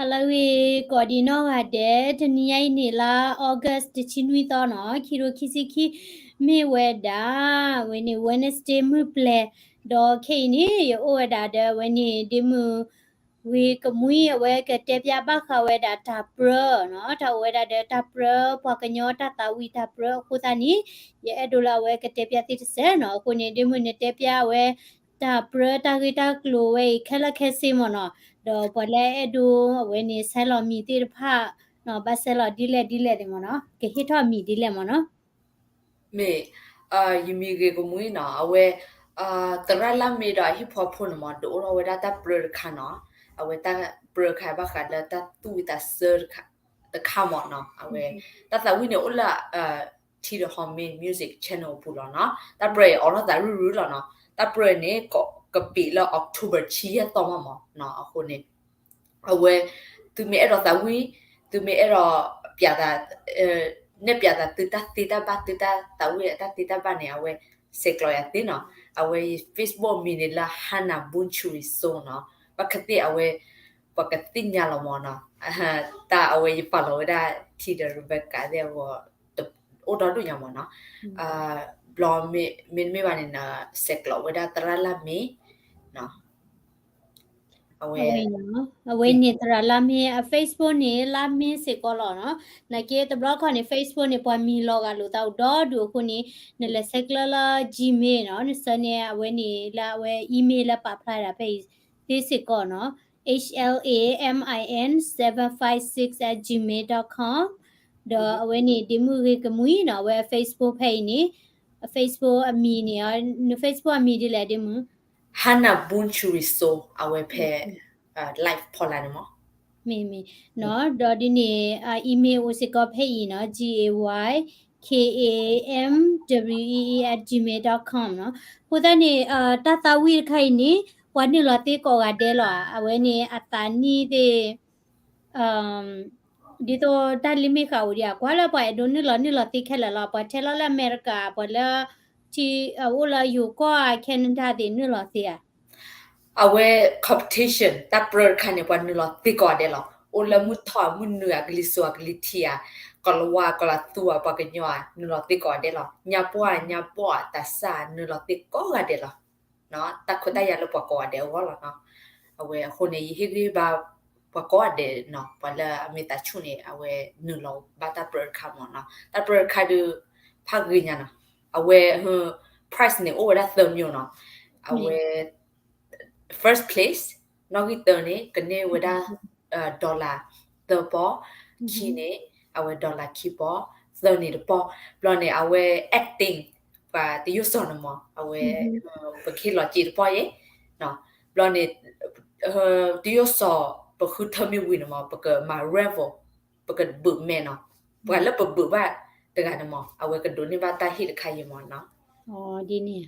ဟါလၢအဂ့ၤ ကိးဒံးနီၢ်ဂၤဒဲး, တနံၤညါအံၤန့ၣ်လါ August တဆံနွံသီနီၤ, ခံကထိခံဆံခံ မ့ၢ်ဝဲဒၣ် ဝဲန့ၣ် Wednesday မုၢ်ပျဲၤ, ဒီးခဲအံၤန့ၣ် ယအိၣ်ဝဲဒၣ်ဒီး ဝဲန့ၣ် ဒ့မုၣ် ဂ့ၤကမှံ အဝဲကတဲဖျါဘၣ်ဃးဝဲဒၣ်တၢ်ပြၢနီၤ, တၢ်အိၣ်ဝဲဒၣ်ဒီးတၢ်ပြၢပှၤကညီတၢ်သးဝံၣ်တၢ်ပြၢအဃိသတးန့ၣ်, ယအဲၣ်ဒိးလၢအဝဲကတဲဖျါသ့တစဲးနီၤ. အဃိန့ၣ် ဒ့မုၣ်နတဲဖျါအဝဲ တၢ်ပြၢတၢ်ဂ့ၢ်တၢ်ကျိၤဝဲအံၤခဲလၢာ်ခဲဆ့မ့ၢ်နီၤ, ဒီးပှၤလၢအဲၣ်ဒိးအဝဲန့ၣ် ဆဲးလီၤမံၤသ့ၣ်တဖၣ်နီၤ, ဘၣ်ဆဲးလီၤဒ်လဲၣ်ဒ်လဲၣ်န့ၣ်မ့ၢ်နီၤ, ကဟ့ၣ်ထီၣ်မံၤဒ်လဲၣ်မ့ၢ်နီၤ. မ့ၢ်, ယမံၤဂ့ၤကမှံနီၤ, အဝဲ သရၣ်လၢ်မ့ဒီးအဟံၣ်ဖိဃီဖိန့ၣ်မ့ၢ် ဒုးအိၣ်ထီၣ်ဝဲဒၣ်တၢ်ပြၢတခါနီၤ, အဝဲတၢ်ပြၢတခါဘၣ်ဃးလၢတၢ်သူၣ်ဝံၣ်သးဆၢတခါမ့ၢ်နီၤ, အဝဲ တၢ်သးဝံၣ်န့ၣ်အိၣ်လၢ ထံဒီးဟီမ့ၣ် music channel အပူၤလီၤနီၤ, တၢ်ပြၢအံၤအိးထီၣ်သးရုၢ်ရုၢ်လီၤနီၤ, တၢ်ပြၢန့ၣ် ကပ့ၤလၢ October ဆံယဲၢ်သီမ့ၢ်နီၤ, အဃိန့ၣ် အဝဲ သုမ့ၢ်အဲၣ်ဒိးသးဝံၣ်, သုမ့ၢ်အဲၣ်ဒိး ပျးသး နဲၣ်ပျးသးသုတၢ်သ့တၢ်ဘၣ် သုတၢ်သးဝံၣ်အတၢ်သ့တၢ်ဘၣ်န့ၣ် အဝဲ ဆဲးကျိးယၤသ့နီၤ, အဝဲ Facebook မံၤန့ၣ်လၢ Hannah Boon Chorizo နီၤ, ဘၣ်ခဲသ့ၣ်အဝဲ ပှၤကသ့ၣ်ညါလီၤမ့ၢ်နီၤ, တၢ်အဝဲယပာ်လီၤဝဲဒၣ် ထံဒီး Rebecca သ့ၣ်အဂီၢ် အိၣ်ဒီဒူၣ်ညါမ့ၢ်နီၤ, ဘျီ မ့တမ့ၢ်ဘၣ်န့ၣ် ဆဲးကျိးဝဲဒၣ်သရၣ်လၢ်မ့ အဝဲ အဝဲန့ၣ်သရၣ်လၢ်မ့ အ Facebook န့ၣ် လၢ်မ့စ့ၢ်ကီးလီၤနီၤ, နာ်က့တဘျီခီန့ၣ် Facebook န့ၣ် ပှၤမံၤလီၤဂာ်လိာ်သးအိၣ်ဒီဒူၣ်အဃိန့ၣ် နလဲၤဆဲးကျၢလၢ Gmail နီၤ, နဆၢန့ၢ်အဝဲန့ၣ်လၢအဝဲ email လၢပာ်ဖျါဒၣ်ဖဲအံၤသ့စ့ၢ်ကီးနီၤ, H L A M I N seven five six at gmail dot com, ဒီးအဝဲန့ၣ်ဒ့မုၣ်ဂ့ၤကမှံနီၤ, အဝဲ Facebook ဖဲအံၤန့ၣ် အ Facebook အမံၤန့ၣ် န Facebook အမံၤဒ်လဲၣ်ဒ့မုၣ် Hannah Boon Chorizo အဝဲဖဲ live ဖီလာ်န့ၣ်မ့ၢ်, မ့ၢ်မ့ၢ်နီၤ, ဒီးဒ်န့ၣ် email အိၣ်စ့ၢ်ကီးဖဲအံၤနီၤ, G A Y K A M W E E at gmail dot com နီၤ, အဃိသတးန့ၣ် တၢ်သးဝံၣ်တခါအံၤန့ၣ် ပှၤနုာ်လီၤသ့ကိးဂၤဒဲးလီၤ, အဝဲန့ၣ်အသးနံၣ်သ့ၣ် ဒ်သိးတၢ်လ့မ့ၢ်ဃာ်အိၣ်ဒံးဧါ, ကွၢ်လၢပှၤအဲၣ်ဒိးနုာ်လီၤနုာ်လီၤသ့ခဲလၢာ်လီၤ, ပှၤထဲလီၤလၢအမဲရကၤ, ပှၤလၢထံ အိၣ်လၢယိၤကီၢ် Canada သ့ၣ်နုာ်လီၤသ့ဧါ. အဝဲ competition တၢ်ပြၢတခါန့ၣ် ပှၤနုာ်လီၤသ့ကိးဂၤဒဲးလီၤ, အိၣ်လၢမုၢ်ထီၣ်မုၢ်နုာ် အကလံၤစိးအကလံၤထံးဧါ, ကီၤလၤဝါကီၤလၤသူဧါ, ပှၤကညီဧါ, နုာ်လီၤသ့ကိးဂၤဒဲးလီၤ, ညါပှၢ်ညါပှီၢ်တၢ်ဆါ နုာ်လီၤသ့ကိးဂၤဒဲးလီၤ. တၢ်ခွဲးတၢ်ယာ်လၢပှၤကိးဂၤဒဲးအဂီၢ်လီၤနီၤ. အဝဲအဃိန့ၣ် ယဟ့ၣ်ဂံၢ်ဘါ ပှၤကိးဂၤဒဲးနီၤ, ပှၤလၢအမ့ၢ်သးဆူၣ်န့ၣ် အဝဲနုာ်လီၤဘၣ်တၢ်ပြၢတခါမ့ၢ်နီၤ. တၢ်ပြၢတခါဒုး ဖးဂ့ၤညါနီၤ. အဝဲ prize န့ၣ်အိၣ်ဝဲဒၣ်သၢမံၤနီၤ. အဝဲ first place နီၣ်ဂံၢ်သၢန့ၣ် ကန့ၢ်ဝဲဒၣ် dollar သၢပီၢ်, ခံန့ၣ် အဝဲ dollar ခံပီၢ်, သၢန့ၣ်တပီၢ်, ဘျီန့ၣ် အဝဲ acting ပှၤတယိၣ်စီၤန့ၣ်မ့ၢ် အဝဲ ပကဟ့ၣ်လီၤစ့တပီၢ်ယဲ, ဘျီန့ၣ် တယိၣ်စီၤ ပဃုထၢမ့ၢ်ဝံၤန့ၣ်မ့ၢ် ပကမၤ raffle ပကဘုးမဲနီၤ, ပှၤလၢပဘုးဘၣ်တဂၤန့ၣ်မ့ၢ် အဝဲကဒိးန့ၢ်ဘၣ်တၢ်ဟ့ၣ်တခါအံၤမ့ၢ်နီၤ. ဒ်န့ၣ်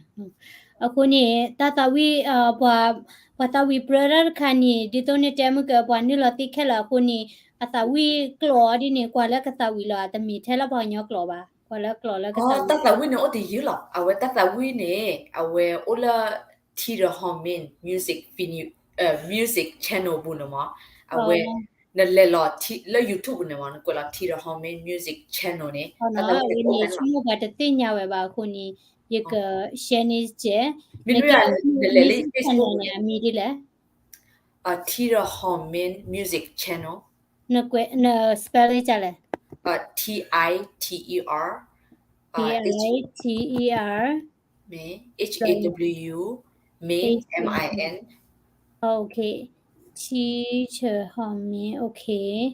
အဃိန့ၣ် တၢ်သးဝံၣ် ပှၤသးဝံၣ်ပြၢတၢ်တခါန့ၣ် ဒ်သိးန့ၣ်တဲမုၢ်က ပှၤနုာ်လီၤသ့ခဲလၢာ်အဃိန့ၣ် အသးဝံၣ်ကျိာ်အီၤဒ်န့ၣ် ကွၢ်လၢကသးဝံၣ်လီၤ, တမ့ၢ်ထဲလၢပှၤကညီကျိာ်ဘၣ်, ကွၢ်လၢကျိာ်လၢကသးဝံၣ်, တၢ်သးဝံၣ်န့ၣ်အိၣ်တယုၢ်လီၤ. အဝဲတၢ်သးဝံၣ်န့ၣ် အဝဲအိၣ်လၢ ထံဒီးဟီမ့ၣ် music channel ပူၤန့ၣ်မ့ၢ် အဝဲ နလဲၤလီၤလၢ YouTube ပူၤန့ၣ်မ့ၢ် နကွဲးလီၤ ထံဒီးဟီမ့ၣ် music channel န့ၣ် တၢ်သးဝံၣ်န့ၣ်အိၣ်ဝဲလီၤ. ဆိကမိၣ်ပှၤတသ့ၣ်ညါဝဲဘၣ်အဃိန့ၣ် ယက share န့ၢ်စဲး, မ့မ့ၢ်နလဲၤလၢ Facebook ပူၤန့ၣ် အမံၤဒ်လဲၣ်. ထံဒီးဟီမ့ၣ် music channel, န spell ဒ်လဲၣ်. T I T E R, T I T E R, H A W, မ့ၢ် M I N, ထံဒီးဟီမ့ၣ်,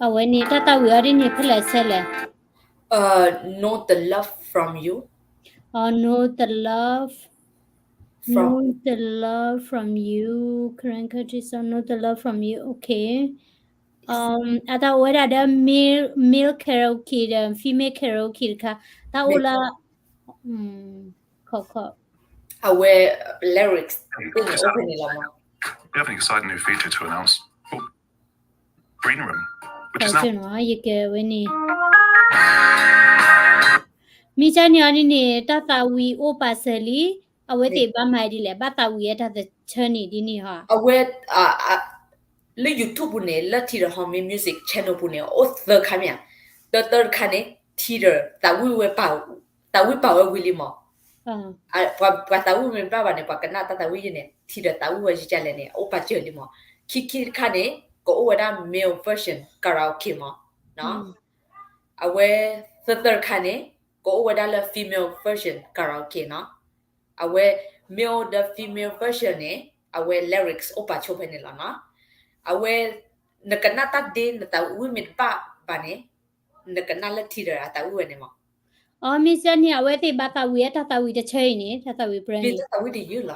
အဝဲန့ၣ် တၢ်သးဝံၣ်အီၤဒ်န့ၣ် ဖဲလဲၣ်ဆဲးလဲၣ်. Know the love from you, know the love, know the love from you, Karen Curtis, know the love from you, okay. အတၢ်အိၣ်ဝဲဒၣ်ဒီး male karaoke ဒီး female karaoke တခါ, တၢ်အိၣ်လၢ ခီခီ အဝဲ lyrics အိၣ်ဖဲန့ၣ်လီၤမး. We have an exciting new feature to announce. Green Room, which is now ယကဝဲန့ၣ် မ့ၢ်ကန့ၣ်အီၤဒ်န့ၣ် တၢ်သးဝံၣ်အိၣ်ပာ်စၢၤလံ, အဝဲသ့ၣ်ဘၣ်မၤဒ်လဲၣ်, ဘၣ်သးဝံၣ်ဝဲတၢ် တၢ်သးဝံၣ်တဆၢန့ၣ်ဒ်န့ၣ်ဟီ. အဝဲ လၢ YouTube ပူၤန့ၣ် လၢ Teater Home Music Channel ပူၤန့ၣ် အိၣ်သၢခါမ့ၢ်ဧါ, တၢတၢတခါန့ၣ် Teater သးဝံၣ်ဝဲ သးဝံၣ်ပာ်ဝဲဝံၤလံမး, ပှၤသးဝံၣ်မ့ၢ်ဘၣ်ဘၣ်န့ၣ် ပှၤကနၣ်တၢ်သးဝံၣ်ယဲန့ၣ် Teacher သးဝံၣ်ဝဲယကလဲၣ်န့ၣ် အိၣ်ပာ်စၢၤလံမး. ခံခံတခါန့ၣ် ကအိၣ်ဝဲဒၣ် male version karaoke မး, အဝဲ သၢတၢတခါန့ၣ် ကအိၣ်ဝဲဒၣ်လၢ female version karaoke နီၤ. အဝဲ male ဒီး female version န့ၣ် အဝဲ lyrics အိၣ်ပာ်ဆိဖဲန့ၣ်လီၤနီၤ. အဝဲ နကနၣ်တၢ်ဒ့ နသးဝံၣ်မ့ၢ်တဘၣ်ဘၣ်န့ၣ် နကနၣ်လၢ Teacher အသးဝံၣ်ဝဲန့ၣ်မး. အမ့ၢ်စ့ၢ်န့ၣ် အဝဲသ့ၣ်ဘၣ်သးဝံၣ်အတၢ်သးဝံၣ်တဆၢအံၤန့ၣ် တၢ်သးဝံၣ်ပြၢန့ၣ် တၢ်သးဝံၣ်တယုၢ်လီၤ.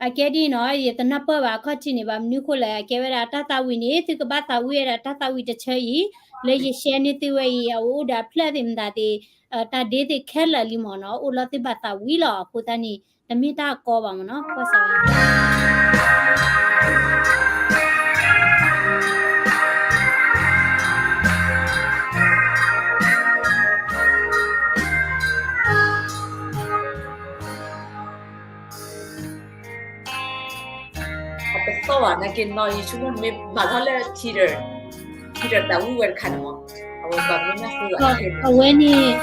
အကဲဒ်နီၤ ယတနၢ်ပၢၢ်ဘၣ်အခီၣ်ထံးန့ၣ် ဘၣ်မနုၤဃိလဲၣ် အကဲဝဲဒၣ်တၢ်သးဝံၣ်န့ၣ် သုကဘၣ်သးဝံၣ်ဝဲဒၣ်တၢ်သးဝံၣ်တဆၢအံၤ လၢယ share န့ၢ်သုဝဲအံၤ အအိၣ်ဒီးအဖျၢၣ်သ့ၣ်မတၤသ့ၣ် တၢ်ဒ့သ့ၣ်ခဲလၢာ်လံမးနီၤ အိၣ်လီၤသုဘၣ်သးဝံၣ်လီၤ အဃိသတးန့ၣ် တမ့ၢ်တၢ်ကီဘၣ်မးနီၤ ကွၢ်စးဝဲ အပသီၣ်ဘၣ်နာ်က့နီၤ ယဆိကမိၣ်မ့ၢ်မၤထီၣ်လၢ Teacher, Teacher သးဝံၣ်ဝဲတခါန့ၣ်မး, အဝဲဘၣ်မနုၤဃိ အဝဲန့ၣ်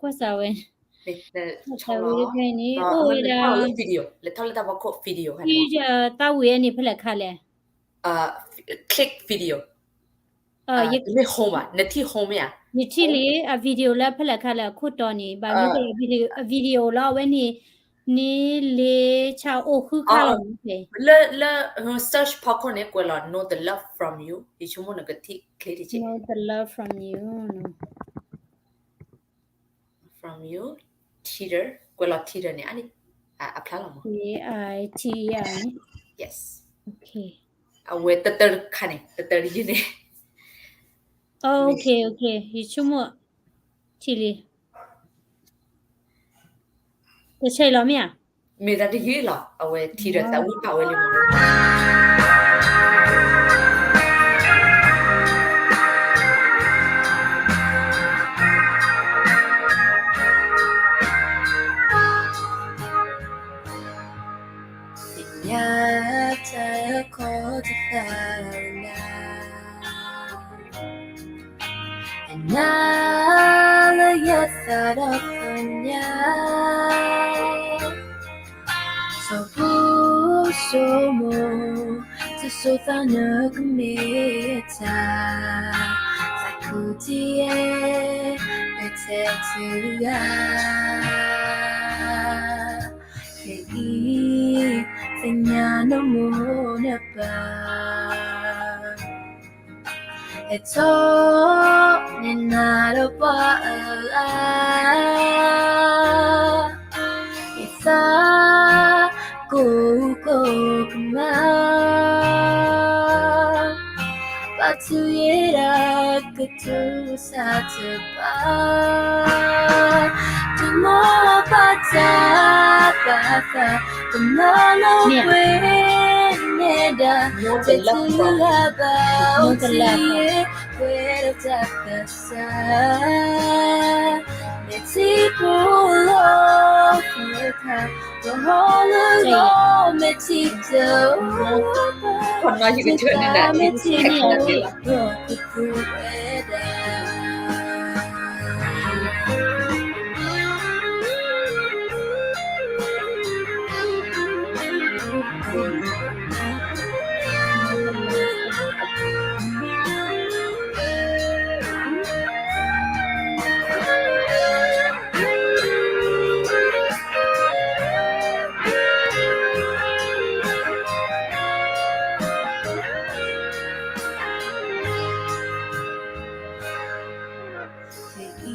ကွၢ်စးဝဲ တၢ်သးဝံၣ်တဖျၢၣ်န့ၣ် အိၣ်ဝဲဒၣ် လဲၤထီၣ်လၢ video, လဲၤထီၣ်လၢတၢ်ဖီခိၣ် video ခါန့ၣ် သးဝံၣ်ဝဲန့ၣ်ဖဲလဲၣ်ခါလဲၣ် click video, မ့ၢ် home ဘၣ် နထံၣ် home မ့ၢ်ဧါ, ယထံၣ်လံ အ video လၢဖဲလဲၣ်ခါလဲၣ် အခိၣ်တီန့ၣ် ဘၣ်မနုၤဃိ အ video လီၤ အဝဲန့ၣ် န့ၣ်လ့ဆၣ်အိၣ်ဃုခါလီၤ လၢ လၢ search ဖီခိၣ်န့ၣ် ကွဲးလီၤ Know the Love From You ယဆိကမိၣ်နကထံၣ်ချ့တက့ၢ် Know the Love From You, From You, Teacher, ကွဲးလီၤ Teacher န့ၣ် အဖျါလီၤမး Yes, အဝဲတတၢတခါန့ၣ် တတၢတယုၢ်န့ၣ် ယဆိကမိၣ် ထံၣ်လံ တဆဲးလီၤမ့ၢ်ဧါ မ့ၢ်တၢ်တယုၢ်လီၤ အဝဲ Teacher သးဝံၣ်ပာ်ဝဲလံမး ညါတၢ်ခီတသးနၤ နၤလၢယသးဒီဖျၢၣ်ညါ စိၤဘှံးစိၤမိၢ် တစိၤသးနကမ့ၢ်တၢ် သးခုတယဲၢ် ပတဲတဂၤ ခဲအံၤ သ့ၣ်ညါနမိၢ်နပၢ် ဟဲထီၣ်န့ၢ်နၤဒီးပှၤအၢအါ ယသးကိၢ်ကိၢ်ကမၣ် ပာ်ထူယဲဒၣ်ကတူၢ်စၢ်တပၤ တမီဘၣ်တၢ်ပာ်သး တမၤလီၤပှဲၤနဲဒၣ် တတုၤလၢဘၣ်အိၣ်တ့ၢ် ပှဲၤဒီးတၢ်သးစၢ် မ့ၢ်ထံဖိလီၤသ့ၣ်တဖၣ် ကဟီလၢဂီၤ မ့ၢ်ထံတအိၣ်ဘၣ် ထံတၢ်မ့ၢ်ထံန့ၣ် ကသူဝဲဒၣ် ခဲအံၤ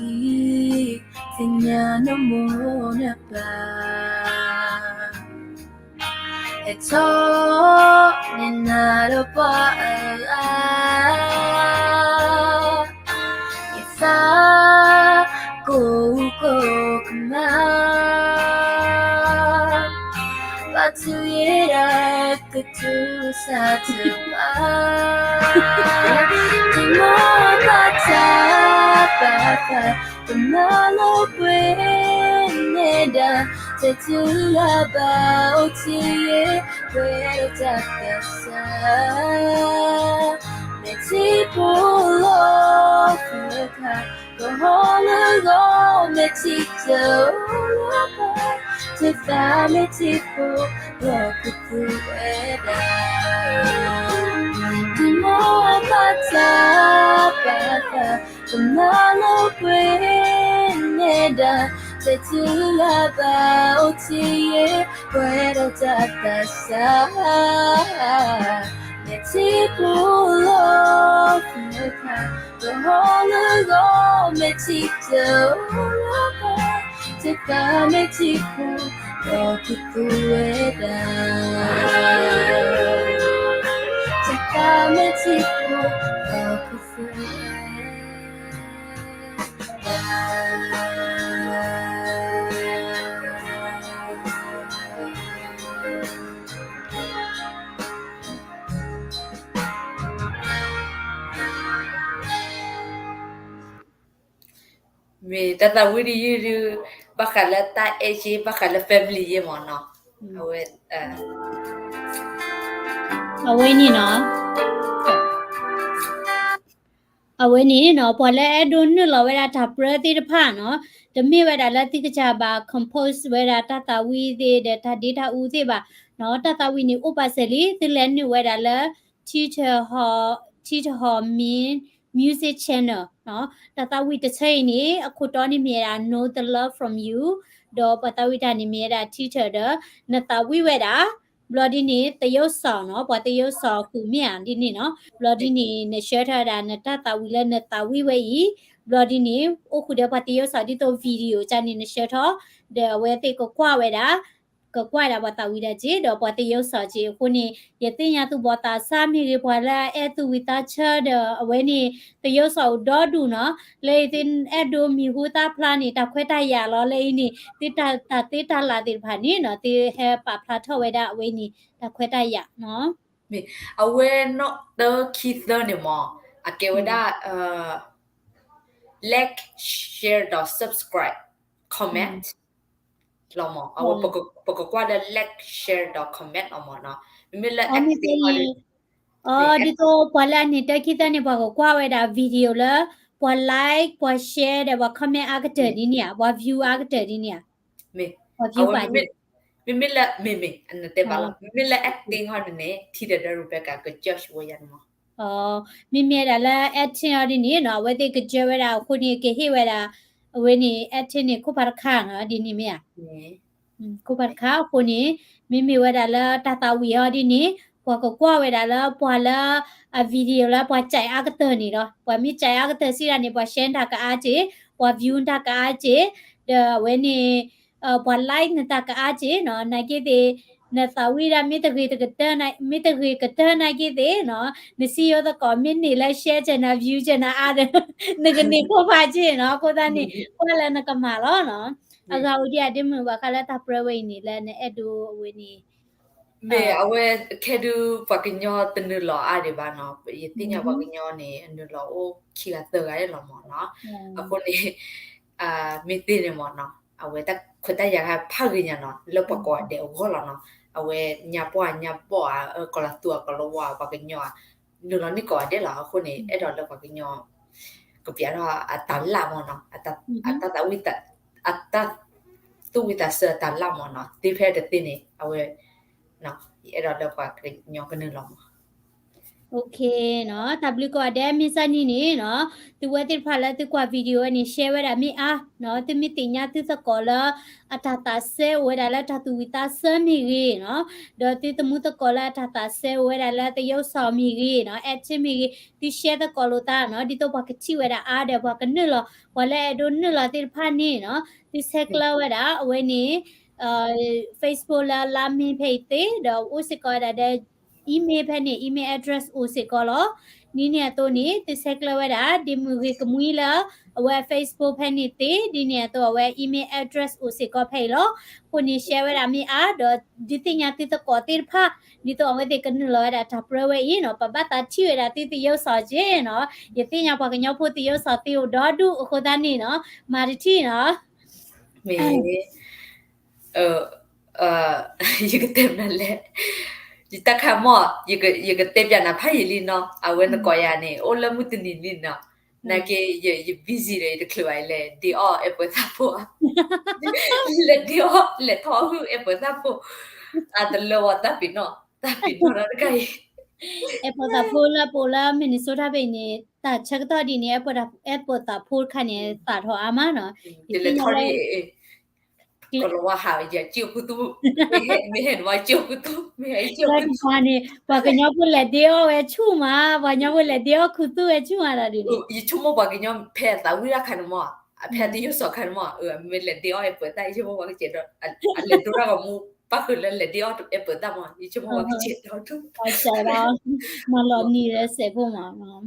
သ့ၣ်ညါနမိၢ်နပၢ် ဟဲထီၣ်န့ၢ်နၤဒီးပှၤအၢအါ ယသးကိၢ်ကိၢ်ကမၣ် ပာ်ထူယဲဒၣ်ကတူၢ်စၢ်တပၤ တမီဘၣ်တၢ်ပာ်သး တမၤလီၤပှဲၤနဲဒၣ် တတူၢ်လိာ်ဘၣ်အိၣ်ထံယ့ၢ် ပှဲၤဒီးတၢ်သးစၢ်, မဲာ်ထံဖိလီၤဃၢခါ ကဟီလၢဂီၤ မဲာ်ထံတအိၣ်လၢၤဘၣ်, တသးမဲာ်ထံဖိ လီၤကသူဝဲဒၣ်, ဒ်မိၢ်အဘၣ်တၢ်ပာ်သး ကမၤလၢပှဲၤနဲဒၣ်, တတူၢ်လိာ်ဘၣ်အိၣ်ထံယ့ၢ် ပှဲၤဒီးတၢ်သးစၢ်, မဲာ်ထံဖိလီၤဃၢခါ ကဟီလၢဂီၤ မဲာ်ထံတအိၣ်လၢၤဘၣ်, တသးမဲာ်ထံဖိ လီၤကသူဝဲဒၣ်, တသးမဲာ်ထံဖိ လီၤကသူဝဲဒၣ်. မ့ၢ်တၢ်သးဝံၣ်ဒ်ယုၢ်ဒုး ဘၣ်ဃးလၢတၢ်အဲၣ်ယ့ၢ် ဘၣ်ဃးလၢ family ယ့ၢ်မ့ၢ်နီၤ, အဝဲ အဝဲန့ၣ်နီၤ အဝဲန့ၣ်နီၤ ပှၤလၢအဲၣ်ဒိးနုာ်လီၤဝဲဒၣ်တၢ်ပြၢသ့ၣ်တဖၣ်နီၤ, တမ့ၢ်ဝဲဒၣ်လၢသုကစၢ်ဘၣ် compose ဝဲဒၣ်တၢ်သးဝံၣ်သ့ၣ်ဒီးတၢ်ဒ့တၢ်အူသ့ၣ်ဘၣ်နီၤ, တၢ်သးဝံၣ်န့ၣ်အိၣ်ပာ်စၢၤလံ, သုလဲၤနုာ်ဝဲဒၣ်လၢ ထံထၢၣ်ဟီၣ် ထံထၢၣ်ဟီၣ်မံ music channel နီၤ, တၢ်သးဝံၣ်တဆၢအံၤန့ၣ် အခိၣ်တီန့ၣ်မ့ၢ်ဝဲဒၣ် Know the Love from You ဒီးပှၤသးဝံၣ်တၢ်န့ၣ်မ့ၢ်ဝဲဒၣ် ထံထၢၣ်ဒီး နသးဝံၣ်ဝဲဒၣ် ဘျီဒ်န့ၣ် သရုပ်ဆောင်နီၤ, ပှၤသရုပ်ဆောင်ဃုာ်မ့ၢ်ဧါဒ်န့ၣ်နီၤ, ဘျီဒ်န့ၣ် နဆှၢထီၣ်ဝဲဒၣ်နတၢ်သးဝံၣ်လၢနသးဝံၣ်ဝဲအံၤ, ဘျီဒ်န့ၣ် အိၣ်ဃုာ်ဒီးပှၤသရုပ်ဆောင်ဒ်သိး video ကန့ၣ် နဆှၢထီၣ်, ဒီးအဝဲသ့ၣ်ကကွၢ်ဝဲဒၣ် ကကွၢ်ဝဲဒၣ်ပှၤသးဝံၣ်တၢ်က့ၢ် ဒီးပှၤသရုပ်ဆောင်က့ၢ်အဃိန့ၣ် ယသ့ၣ်ညါသူၣ်ဘီၣ်သးစၢ်မ့ၢ်ဂ့ၤ ပှၤလၢအအဲၣ်သူၣ်ဝံၣ်သးဆၢဒီး အဝဲန့ၣ် သရုပ်ဆောင်အိၣ်ဒီဒူၣ်နီၤ, လၢအံၤသုအဲၣ်ဒိးမံၤဟူသၣ်ဖျါန့ၣ် တၢ်ခွဲးတၢ်ယာ်လီၤ, လၢအံၤန့ၣ် သုတၢ်သ့တၢ်လၢ်သ့ၣ်တဖၣ်န့ၣ်နီၤ သုဟဲပာ်ဖျါထီၣ်ဝဲဒၣ်အဝဲန့ၣ် တၢ်ခွဲးတၢ်ယာ်နီၤ. မ့ၢ် အဝဲနီၣ်တၢခံသၢန့ၣ်မ့ၢ် အကဲဝဲဒၣ် like, share ဒီး subscribe, comment လီၤမ့ၢ်, အဝဲ ပကကွၢ်လၢ like, share ဒီး comment လီၤမ့ၢ်နီၤ, မ့မ့ၢ်လၢ acting အီၤဒ် ဒ်သိးပှၤလၢအန့ၢ်တၢခံသၢန့ၣ် ပှၤကကွၢ်ဝဲဒၣ် video လၢ ပှၤ like ပှၤ share ဒီးပှၤ comment အါကတၢၢ်ဒ်န့ၣ်ဧါ, ပှၤ view အါကတၢၢ်ဒ်န့ၣ်ဧါ, ပှၤ view ပာ်ဒ် မ့မ့ၢ်လၢ မ့မ့ၢ် နတဲဘၣ်လီၤ, မ့မ့ၢ်လၢ acting ဟီန့ၣ်န့ၣ် ထံၣ်ဒီးဒီး Rebecca က judge ဝဲယၤန့ၣ်မ့ၢ်, မ့မ့ၢ်ဒၣ်လၢ acting အီၤဒ်န့ၣ်နီၤ အဝဲသ့ၣ်က judge ဝဲဒၣ်အဃိန့ၣ် ကဟ့ၣ်ဝဲဒၣ် အဝဲန့ၣ် acting န့ၣ် ခိၣ်ဖးတခါနီၤ ဒ်န့ၣ်မ့ၢ်ဧါ, ခိၣ်ဖးတခါအဃိန့ၣ် မ့မ့ၢ်ဝဲဒၣ်လၢတၢ်သးဝံၣ်အီၤဒ်န့ၣ် ပှၤကကွၢ်ဝဲဒၣ်လၢပှၤလၢ အ video လၢပှၤ ကြိုက် အါကတၢၢ်န့ၣ်ဒီး ပှၤမ့ၢ် ကြိုက် အါကတၢၢ်စံးဒၣ်န့ၣ် ပှၤ share တၢ်ကအါက့ၢ်, ပှၤ view တၢ်ကအါက့ၢ်, ဒီးအဝဲန့ၣ် ပှၤ like နတၢ်ကအါက့ၢ်နီၤ နာ်က့သ့ၣ် နသးဝံၣ်ဒၣ် မ့ၢ်တဂ့ၤတကတၢၢ် မ့ၢ်တဂ့ၤကတၢၢ်နာ်က့သ့ၣ်နီၤ နစံယိသကိးမ့ၢ်န့ၢ်လၢ share ကနၤ view ကနၤအါဒီး နကန့ၢ်ခိၣ်ဖးက့ၢ်နီၤ အဃိသတးန့ၣ် ကွၢ်လၢနကမၤလီၤနီၤ အဂၤအိၣ်ဒံးအဒ့မုၣ် ဘၣ်ဃးလၢတၢ်ပြၢဝဲအံၤန့ၣ် လၢနအဲၣ်ဒိးအဝဲန့ၣ် မ့ၢ်အဝဲခဲဒုးပှၤကညီတနုာ်လီၤအါဒံးဘၣ်နီၤ ယသ့ၣ်ညါပှၤကညီန့ၣ် နုာ်လီၤအိၣ်ခံဂၤသၢဂၤလီၤမ့ၢ်နီၤ အဃိန့ၣ် မ့ၢ်သ့န့ၣ်မ့ၢ်နီၤ အဝဲတၢ်ခွဲးတၢ်ယာ်ဖးဂ့ၤညါနီၤ လၢပှၤကိးဂၤဒဲးအဂီၢ်လီၤနီၤ အဝဲညါပှၢ်ညါဘီၣ်ဧါ ကီၤလၤသူအကီၤလၤဝါ ပှၤကညီဧါ နုာ်လီၤန့ၢ်ကိးဂၤဒဲးလီၤ အဃိန့ၣ် အဲၣ်ဒိးလၢပှၤကညီ ကပျးထီၣ်အတၢ်လၢ်မ့ၢ်နီၤ အတၢ်သးဝံၣ် အတၢ်သူၣ်ဝံၣ်သးဆၢအတၢ်လၢ်မ့ၢ်နီၤ သ့ဖဲတသ့န့ၣ် အဝဲ ယအဲၣ်ဒိးလၢပှၤကညီကနုာ်လီၤမ့ၢ် တၢ်ဘျုးကိးဂၤဒဲး မ့ၢ်စ့ၢ်န့ၣ်န့ၣ်နီၤ သုဝဲသ့ၣ်တဖၣ်လၢသုကွၢ် video ဝဲန့ၣ် share ဝဲဒၣ်မ့ၢ်အါနီၤ သုမ့ၢ်သ့ၣ်ညါသုသကိးလၢ အတၢ်သးစဲအိၣ်ဝဲဒၣ်လၢတၢ်သူၣ်ဝံၣ်သးဆၢမ့ၢ်ဂ့ၤနီၤ ဒီးသုသမူသကိးလၢအတၢ်သးစဲအိၣ်ဝဲဒၣ်လၢသရုပ်ဆောင်မ့ၢ်ဂ့ၤနီၤ acting မ့ၢ်ဂ့ၤ သု share သကိးလိာ်သးနီၤ ဒ်သိးပှၤကထံၣ်ဝဲဒၣ်အါဒီးပှၤကနုာ်လီၤ ပှၤလၢအဲၣ်ဒိးနုာ်လီၤသ့ၣ်တဖၣ်န့ၣ်နီၤ သုဆဲးကျၢဝဲဒၣ် အဝဲန့ၣ် Facebook လၢ Line မ့ၢ်ဖဲအံၤသ့ ဒီးအိၣ်စ့ၢ်ကီးဝဲဒၣ်ဒီး email ဖဲန့ၣ် email address အိၣ်စ့ၢ်ကီးလီၤ ဒ်န့ၣ်အသိးန့ၣ် သုဆဲးကျၢဝဲဒၣ် ဒ့မုၣ်ဂ့ၤကမှံလၢ အဝဲ Facebook ဖဲန့ၣ်သ့ ဒ်န့ၣ်အသိးအဝဲ email address အိၣ်စ့ၢ်ကီးဖဲအံၤလီၤ အဃိန့ၣ် share ဝဲဒၣ်မ့ၢ်အါ ဒီးဒုးသ့ၣ်ညါသုသကိးသ့ၣ်တဖၣ် ဒ်သိးအဝဲသ့ၣ်ကနုာ်လီၤဝဲဒၣ်တၢ်ပြၢဝဲအံၤနီၤ ပဘၣ်သးထံၣ်ဝဲဒၣ်သုသရုပ်ဆောင်က့ၢ်နီၤ ယသ့ၣ်ညါပှၤကညီဖိသရုပ်ဆောင်သ့အိၣ်ဒီဒူၣ်အဃိသတးန့ၣ်နီၤ မၤတထံၣ်နီၤ မ့ၢ် ယကတဲနၤလဲၣ်, ယတၢ်ခါမီၢ်, ယကတဲပျးနၤဖးယံာ်လံနီၤ, အဝဲနကိးယၤန့ၣ် အိၣ်လၢမုၢ်တနံၤလံနီၤ, နာ်က့ ယ busy ဒီး ယတချုးဘၣ် ယလဲၤဒ့အီၣ်အဲၣ်ပၢၤသၣ်ဖိဧါ, လဲၤဒ့အီၣ် လဲၤထီၣ်ဟုၣ်အဲၣ်ပၢၤသၣ်ဖိ, အတလၢဝဲတၢ်ပ့ၤနီၣ်, တၢ်ပ့ၤနီၣ်တၢ်တခါအံၤ, အဲၣ်ပၢၤသၣ်ဖိလၢပအိၣ်လၢ Minnesota ဖဲအံၤန့ၣ် တၢ်ဆၢကတီၢ်ဒ်န့ၣ် အဲၣ်ပၢၤသၣ်ဖိတခါန့ၣ် သၣ်ထီၣ်အါမးနီၤ, ယသ့ၣ်ညါလၢ ကလီၤဝါဟး ယကၠံၣ်ခူသူၣ်, မ့ၢ်ဟဲနဝဲကၠံၣ်ခူသူၣ်, မ့ၢ်ဟဲကၠံၣ်ခူသူၣ်န့ၣ် ပှၤကညီဖိလဲၤဒ့အီၣ်ဝဲဆူၣ်မး, ပှၤကညီဖိလဲၤဒ့အီၣ်ခူသူၣ်ဝဲဆူၣ်မးဒီးဒ်န့ၣ်, ယဆိကမိၣ်ပှၤကညီဖဲအသးဝံၣ်တၢ်ခါန့ၣ်မး, အဖဲအသယိၣ်စီၤခါန့ၣ်မး, မ့ၢ်လဲၤဒ့အီၣ်အဲၣ်ပၢၤသၣ် ယဆိကမိၣ်ပှၤကစဲးဒီး, အလဲၤဒိတၢ်ဂီၤမူ ပၣ်ဃုာ်လၢလဲၤဒ့အီၣ်အဲၣ်ပၢၤသၣ်မး, ယဆိကမိၣ်ပှၤကစဲးဒီး မၤလီၤနံၤလၢစဲးဖိမး, မ့ၢ်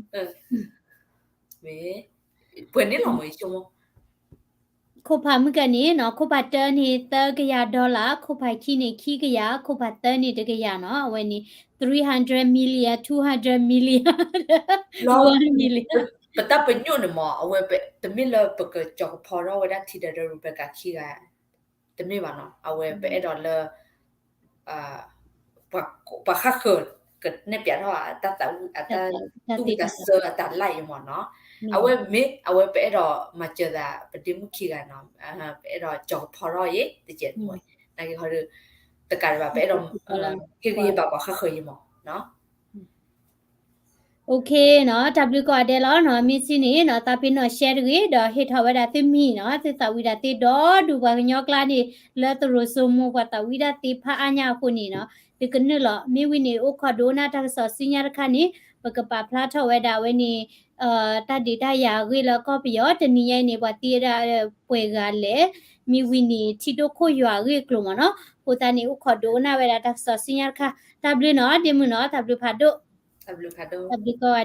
ပှဲၤန့ၣ်လီၤမး ယဆိကမိၣ် ခိၣ်ဖးမုၢ်ကန့ၣ်နီၤ, ခိၣ်ဖးတၢန့ၣ် သၢကယၤ dollar, ခိၣ်ဖးခံန့ၣ် ခံကယၤ, ခိၣ်ဖးသၢန့ၣ် တကယၤနီၤ, အဝဲန့ၣ် three hundred million, two hundred million, one million, ပတၢ်ပညိၣ်န့ၣ်မး, အဝဲတမ့ၢ်လၢပကကၠီၤကဖီထီၣ်ဝဲဒၣ်ထံဒီး Rebecca ခံဂၤ, တမ့ၢ်ဘၣ်နီၤ, အဝဲပအဲၣ်ဒိးလၢ ပှၤဃၣ်ဃၢၤ ကနဲၣ်ပၠးထီၣ်အတၢ်သးဝံၣ် အတၢ်သူၣ်ဝံၣ်သးဆၢအတၢ်လၢ်အံၤမးနီၤ, အဝဲမ့ၢ် အဝဲပအဲၣ်ဒိးမၤစၢၤသး ပဒ့မုၣ်ခံဂၤနီၤ, ပအဲၣ်ဒိးကၠီၤကဖီထီၣ်အံၤတကဲး, နာ်က့ဟီဒီး တကးဒံးဘၣ် ပအဲၣ်ဒိး ဟ့ၣ်ဂံၢ်ဟ့ၣ်ဘါပှၤဃၣ်ဃၢၤအံၤမးနီၤ OK နီၤ, တၢ်ဘျုးကိးဂၤဒဲးလီၤနီၤ, မ့ၢ်စံးန့ၣ်နီၤ သးပ့ၤနီၣ် share တဂ့ၤ ဒီးဟ့ၣ်ထီၣ်ဝဲဒၣ်သုမံၤနီၤ, သုသးဝံၣ်ဒၣ်သ့ဒီဒူၣ်ပှၤကညီကျါန့ၣ် လၢသရိာ်စိမိၤပှၤသးဝံၣ်ဒၣ်သ့ဖးအါညါအဃိန့ၣ်နီၤ, သုကနုာ်လီၤ, မ့ၢ်ဝံၤန့ၣ် အိၣ်ခိးဒိကနၣ်တၢ်ကစီၣ်ဆူညါတခါန့ၣ် ပကပာ်ဖျါထီၣ်ဝဲဒၣ်ဝဲန့ၣ် တၢ်ဒုးတၢ်ယၤအဂ့ၢ်လၢကီၢ်ပယီၤ, တနံၤညါအံၤန့ၣ် ပှၤသံဝဲဒၣ်ပှဲၤဂၤလဲၣ်, မ့ၢ်ဝံၤန့ၣ် ထံဒိၣ်ခိၣ်ယွၤအဂ့ၢ်အကျိၤမးနီၤ, အဃိသတးန့ၣ် အိၣ်ခိးဒိကနၣ်ဝဲဒၣ်တၢ်ကစီၣ်ဆူညါတခါ, တၢ်ဘျုးနီၤ ဒ့မုၣ်နီၤ, တၢ်ဘျုးဖးဒိၣ်, တၢ်ဘျုးကိးဂၤဒဲး